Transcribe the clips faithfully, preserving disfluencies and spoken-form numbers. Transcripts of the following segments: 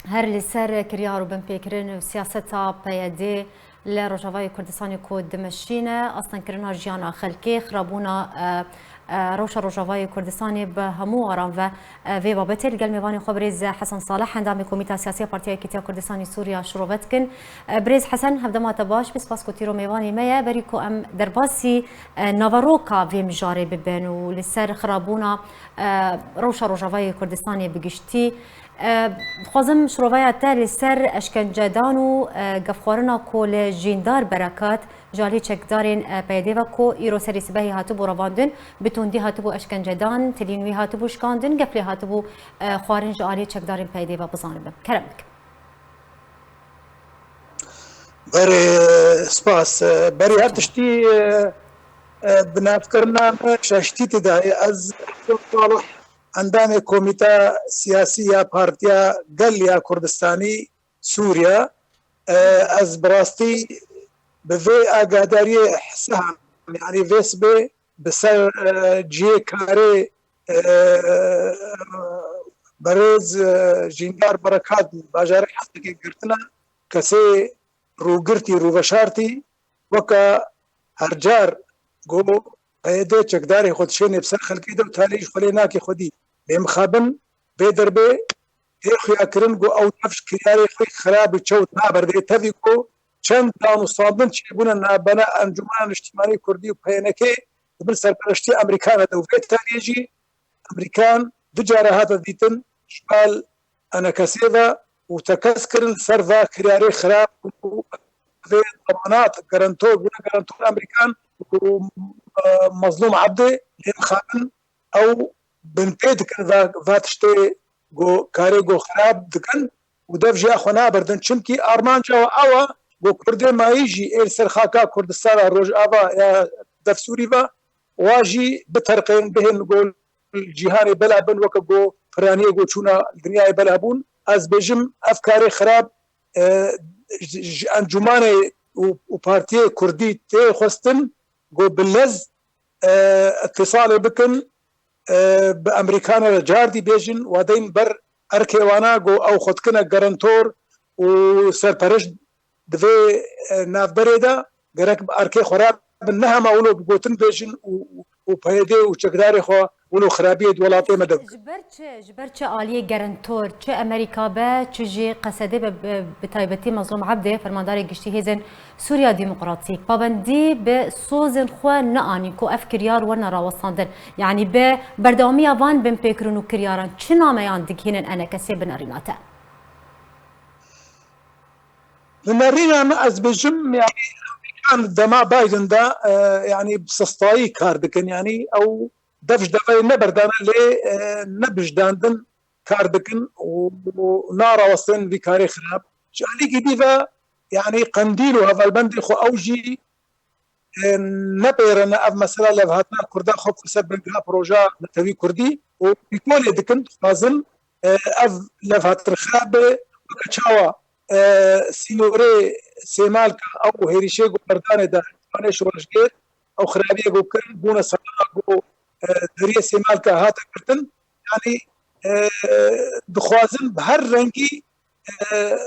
Her li ser kiryar û binpêkirin û siyaseta P Y D li Rojavayê Kurdistanê ku dimeşîne, astengkirina jiyana xelkê, xirabûna, e, e, rewşa Rojavayê Kurdistanê bi hemû waran ve, e, vê babetê li gel mêvanê xwe birêz Hesen Salih, endamê Komîta Siyasî ya Partiya Yekîtiya Kurdistanê Sûriya şirove dikin. E, birêz Hesen, hevdema te baş, bi spas ku tîro mêvanê me ye, berî ku em derbasî, e, naveroka vê mijarê bibin û li ser xirabûna, e, rewşa Rojavayê Kurdistanê bi giştî, E, dixwazim şirovaya te li ser eşkencedan û, e, gefxwarina ku li Jîndar Berekat ji alî çekdarên, e, P Y D ve ku îro serê sibehê hatibû revandin, bi tundî hatibû eşkencedan, tilîn wî hatibû şikandin, gef lê hatibû, e, xwarin ji alî çekdarên P Y D ve bizanibim. Kerem dikim. Berê spas. Berî her tiştî, e, e, binavkirina me şaştî tê dayê. Ez Salih, endamê Komîta Siyasî ya Partiya Gel ya Kurdistanî Sûriya. E, ez bi rastî bi vê agadariyê hise ham, yanî vê sibê bi ser, e, cihê karê, e, berêz, e, Jîndar Berekat bajarê Hesekê girtina kesê rûgirtî, rûveşartî, weke her car ku P Y D çekdarê xwe dişênê bi ser xelkê de û talî ji xwe lê nake xwedî. Lê mixabin vê derbê tê xuyakirin ku ew dev ji kiryarê xwe xirab û çewt naberdê. Tevî ku çend danûstandin çêbûne navbena Encûmena Niştîmanî Kurdî û P Y N K di bin serpereştiya Amerîkana de û vê tariyê jî Amerîkan du care hate dîtin ji bal enekesê ve û tekez kirin ser va kiryarê xirab û vê demanat garantor bûne garantor Amerîkan û, e, Mezlûm Ebdê lê mixabin ew binpê dikin va, va tiştê ku karê ku xirab dikin û dev jî ya xwe naberdin. Çimkî armanca we ew e ku Kurdê mayî jî ê li ser xaka Kurdistana Rojava ya Def Sûrî ve wa jî biterqên bihên ku cîhanê bela bin weke ku piraniyê ku çûna li dinyayê bela bûn. Ez bêjim ev karê xirab, e, ji, ji encûmanê û, û partiyê kurdî tê xwestin ku bi lez, e, îtîsalê bikin, e, bi Amerîkana re cardî bêjin, wa deyn ber erkê wana ku ew xwe dikine garantor û serpereşt di vê, e, navberê de gerek bi erkê xwe re bin, ne hema wilo bi gotin bêjin û, û P Y D û çekdarê xwe wilo xirabiyê di welatê me de bikin. Ji ber çi, ji ber çi aliyê garantor, çi Amerîka be, çi jî Qesedê be, bi, bi taybetî Mezlûm Ebdê, fermandarê giştî hêzên Sûriya Demokratîk, pabendî bi sozên xwe neanîn ku ev kiryar werine rawestandin. Yanî bi berdewamiya van binpêkirin û kiryaran çi nameyan digihînin enekesê bi nerîna te? Li nerîna min ez bêjim, yanî Amerîkan dema Biden de, e, yanî bi sistayî kar dikin. Yanî ew dev ji devê neberdane lê, e, ne bijdandin kar dikin û, û narawestin vî karê xirab. Ji alîkî dî ve, yanî qendîl û hevalbendê xwe ew jî, e, nepêrine ev mesela levhatina Kurda xwe bi ser bingeha proja netewî Kurdî û pîkolê dikin, dixwazin, e, ev levhatin xirab be, weke çawa, e, sînorê Sêmalka ew hêrişê ku berdanê de, Ciwanê Şoreşgêr, ew xirabiyê ku kirin, bûne salana ku, e, deriyê Sêmalka hate girtin. Yanî, e, dixwazin bi her rengî, e,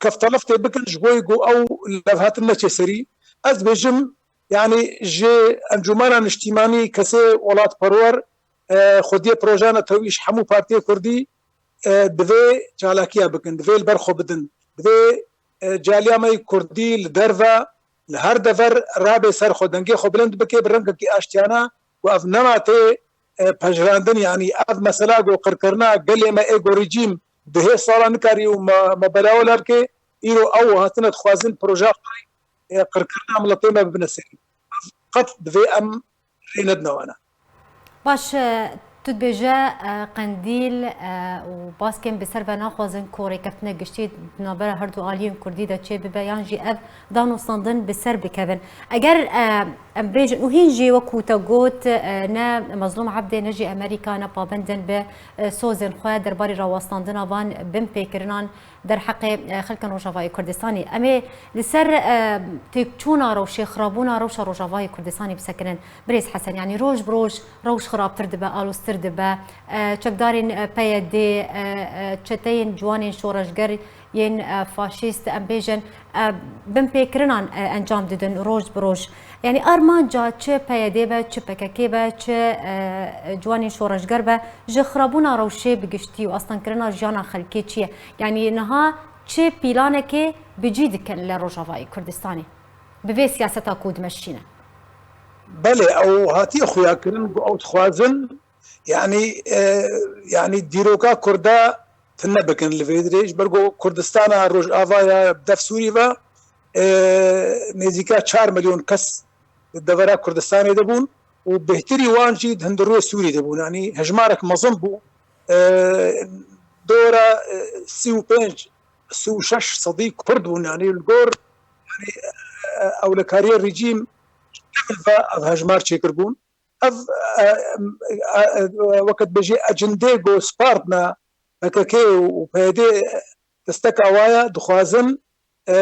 kefteliftê bikin ji bo ku ew levhatin neçe serî. Ez dibêjim, yanî ji Encûmena Niştîmanî kesê welatperwer, e, xwediyê proja netewî ji hemû partiyê kurdî, e, divê çalakiya bikin, divê li ber xwe bidin, divê, e, caliya me yê kurdî li derve, li her dever rabe ser xwe, dengê xwe bilind bike bi rengekî aştiyane û ev nema tê, e, pejirandin, yanî ev mesela ku qirkirina gelê me ê ku rejîm dihê sala nikarî û me, me belawe la bike, îro ew hatine dixwazin proja xwe, e, qirkirina miletê me bibine serî. Ev qet divê em rê nedine wana. Baş, e, tu dibêje, e, qendîl, e, û baskên bi ser ve naxwazin ku rêkeftina giştî di navbera her du aliyên kurdî de çêbibe yan jî ev danûstandin bi ser bikevin. Eger, e, em bêjin û hîn jî wekû te got, e, ne Mezlûm Ebdê ne jî Amerîka ne pabend in bi, e, sozên xwe derbarê rawestandina van binpêkirinan derheqê, e, xelkên Rojavayê Kurdistanê. Em ê li ser, e, têkçûna rewşê, xirabûna rewşa Rojavayê Kurdistanê bisekinin. Birêz Hesen, yanî roj bi roj rewş xirabtir dibe, aloztir dibe. E, çekdarên, e, P Y D, e, e, çeteyên ciwanên şoreşger yên, e, faşîst, em bêjin, e, binpêkirinan, e, encam didin roj bi roj. Yanî armanca çi P Y D be, çi P K K be, çi, e, ciwanên şoreşger be, ji xirabûna rewşê bi giştî û astengkirina jiyana xelkê çi ye? Yanî niha çi pîlanekê bi cî dikin li Rojavayê Kurdistanê? Bi vê siyaseta ku dimeşîne. Belê, ew hatiye xuyakirin ku ew dixwazin, yanî, e, yanî dîroka Kurda tune bikin li vê dirê. Ji ber ku Kurdistana Rojava ya def Sûrî ve, e, nêzîka çar milyon kes di devera Kurdistanê de bûn û bêhtirî wan jî di hundirûyê Sûrî de bûn. Yanî hejmarek mezin bû. E, dora, e, sî û pênc, sî û şeş sedî Kurd bûn. Yanî li gor, yanî, e, ewlekariyê rejîm ji kevin ve ev hejmar çêkirbûn. Ev, e, e, e, weke dibêjê ecindê ku spartna P K K û P Y D desteka wa ye, dixwazin, e,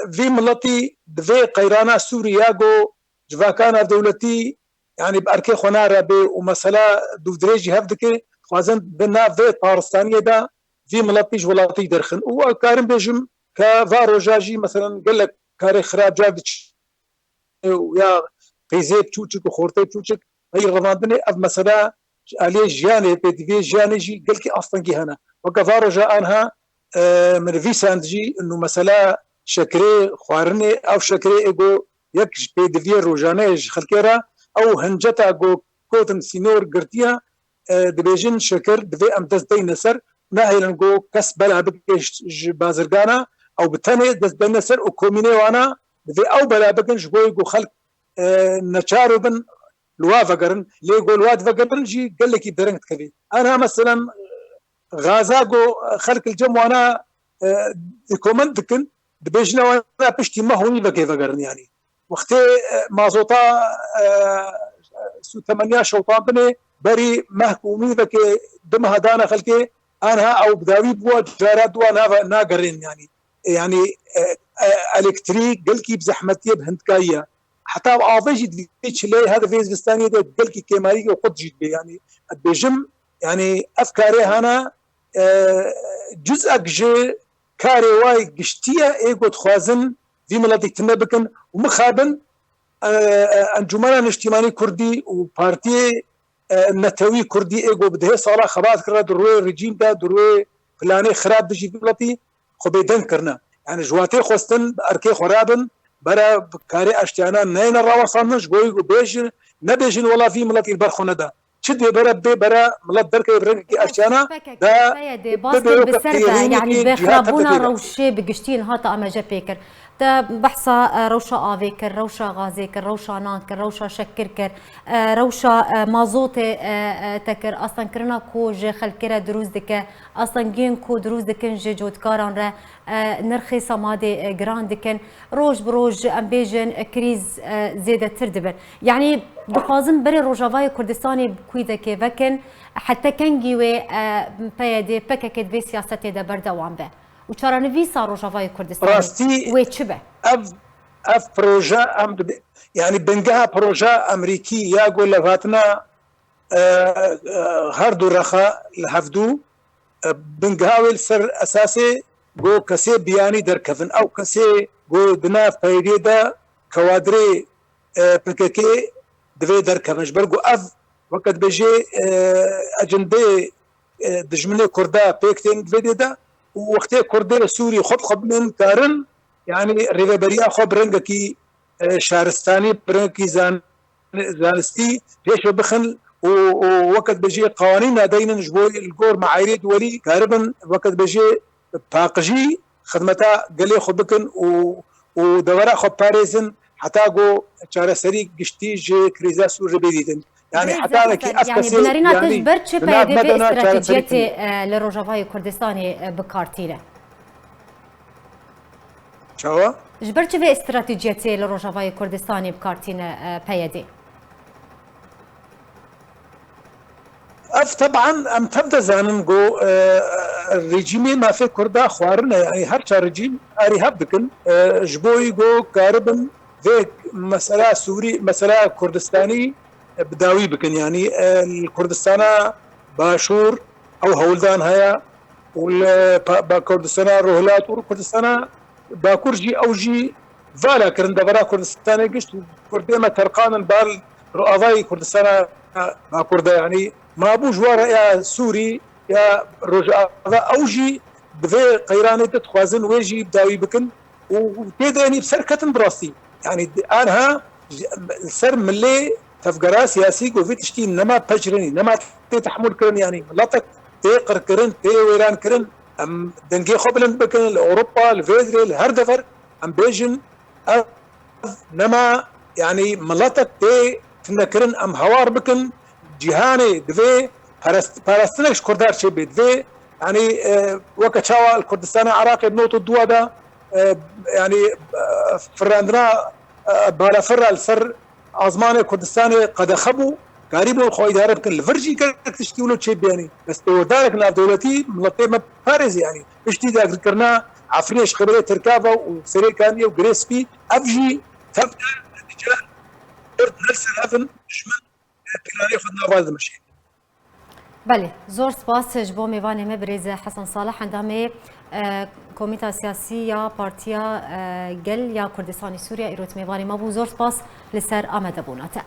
vî miletî di vê qeyrana Sûrî ya ku civaka navdewletî, yanî bi erkê xwe nare bê û mesela dûvdirêjî hev dike, dixwazin bi nav vê taristaniyê de vî miletî ji welatî derxin. Û ez karim bêjim ke va roja jî, meselen, gelek karê xirab car diçin û ya qîzê biçûçik û xortê biçûçik pey revandinê, ev mesela ji aliyê jiyanê, pêdiviyê jiyanê jî gelkî astengî hene. Weke va roja anha, e, min nivîsand jî, û mesela şekirê xwarinê, ev şekirê ê ku yek ji pêdiviyê rojane ye ji xelkê re, ew hinceta ku gotin sînor girtiye, e, dibêjin şekir divê em dest deyne ser, nahêlin ku kes bela bike ji, ji bazirgana, ew bi tenê dest deyne ser û komînê wana divê ew bela bikin ji bo ku xelk, e, neçar bibin li wa vegerin. Lê ku li wa divegerin jî gelekî dereng dikevî. Ana meselen, Gaza ku xelk li cem wana, e, dikoment dikin, dibêjine wana piştî meh û nîvekê vegerin yanî. Wextê, e, mazota, e, sûtemeniya şewitandinê berî meh û nîvekê du meha dane xelkê, anha ew bi dawî bûwa, cara dûwa nave-, nagerên yanî. E, yanî, e, e, elektrîk gelkî bi zehmetiyê, bi hindkayî ye. Heta avê jî divê çileyê her vê zivistaniyê de gelkî kêmarî û qut jî dibe. Yanî, ez dibêjim, yanî ev karê hana, e, cizek ji karê wayê giştî ye, ê ku dixwazin vî miletî tune bikin û mixabin, e, e, Encûmena Niştîmanî Kurdî û partiyê, e, netewî Kurdî ê ku bi dehê sala xebat kire di rûyê rejîm de, di rûyê planê xirab dijî vî miletî, xwe bêdeng kirine. Yanî ji watê xwestin bi erkê xwe rabin, bera bi karê eştiyana neyne rawestandin, ji bo ku bêjin, nebêjin wela vî miletî li ber xwe neda. Çi dê bere bê bere milet derkeve bi rengekî eştiyana, da P Y D, baskê bi ser be, yanî bi xirabûna rewşê bi giştî niha te amaje pê kir. Te behsa, e, rewşa avê kir, rewşa gazê kir, rewşa nan kir, rewşa şekir kir, e, rewşa, e, mazotê, e, e, te kir, astengkirina ku ji xelkê re dirûst dike, astengiyên ku dirûst dikin ji cotkaran re, e, nirxê semadê, e, giran dikin. Roj bi roj, em bêjin, e, krîz, e, zêdetir dibin. Yanî dixwazin berê Rojavayê Kurdistanê bi kûytekê vekin, heta kengî wê, e, P Y D, P K K di vê siyasetê de berdewam be? Û çarenivîsa Rojavayê Kurdistanê Rastî wê çi be? Ev, ev proje em dibe-, yanî bingeha proje Amerîkî ya ku levhatina, e, e, her du rexa li hevdû, e, bingeha wê li ser esasê ku kesê biyanî derkevin. Ew kesê ku di nav P Y D'ê de kewadrê, e, P K K divê derkevin. Ji ber ku ev, weke dibêjê, e, ecindê, e, dijminê Kurda pêk tên di vê dê de û wextê Kurdê Sûrî xwe bi xwe bimên karin, yanî rêveberiya xwe bi rengekî, e, şaristanî, bi rengekî zan-, zanistî pêş ve bixin û, û weke dibêjê qewanîna deynin ji bo li gor meayîrê duwelî karibin, weke dibêjê paqijî xidmeta gelê xwe bikin û, û devera xwe parêzin heta ku çareserî giştî ji krîza Sûrî bê dîtin. Yanî heta wekî ev kesê, yanî bi nerîna te ji ber çi P Y D vê stratejiyetê, e, li Rojavayê Kurdistanê, e, bi kar tîne? Çawa? Ji ber çi vê stratejiyetê li Rojavayê Kurdistanê bi kar tîne, e, P Y D? Ev teban em tev de zanin ku, e, rejîmê mafê Kurda xwarin e, yanî her çar rejîm arî hev dikin, e, ji bo ku karibin vê mesela Sûrî, mesela Kurdistanî, bi dawî bikin. Yanî e, li Kurdistana Başûr ew hewldan heye û li pa- ba Kurdistana Rohilat û Kurdistana Bakur jî ew jî vala kirin devera Kurdistanê gişt û Kurdê me terqanin bar li avayî Kurdistana Bakur de. Yanî mabû ji wa re ya Sûrî ya Rojava ew jî di vê qeyranê de dixwazin wê jî bi dawî bikin û tê de yanî bi ser ketin bi rastî. Yanî anha ji- li ser milê tevgera siyasî ku vê tiştî nema pecirîn, nema tê tehmûl kirin, yanî miletek tê qirkirin, tê wêran kirin. Em dengê xwe bilind bikin li Ewropa, li vê dirê, li her dever em bêjin ev nema, yanî miletek tê tunekirin, em hawar bikin. Cîhanê divê perest, parestinek ji Kurdan çêbê. Divê yanî e, weke çawa li Kurdistana Iraqê di not û dua de e, yanî e, firandina e, balafira li ser azmanê Kurdistanê qedexe bû, karîbûn xwe îdare bikin. Li vir jî gelek tiştî wilo çêbî, yanî destêwerdarek navdewletî miletê me parêzî, yanî piştî dagirkirina Efrînê ji qebelê Tirka ve û Serê Kaniyê û Girê Spî, ev jî tev de netîce Kurd ne li ser hev in, dijmin planê xwe di nava de dimeşe. Belê, zor spas ji bo mêvanê me birêz Hesen Salih, endamê e, Komîta Siyasî ya Partiya e, Gel ya Kurdistanê Sûriye, îro mêvanê me bû. Zor spas li ser amadebûna te.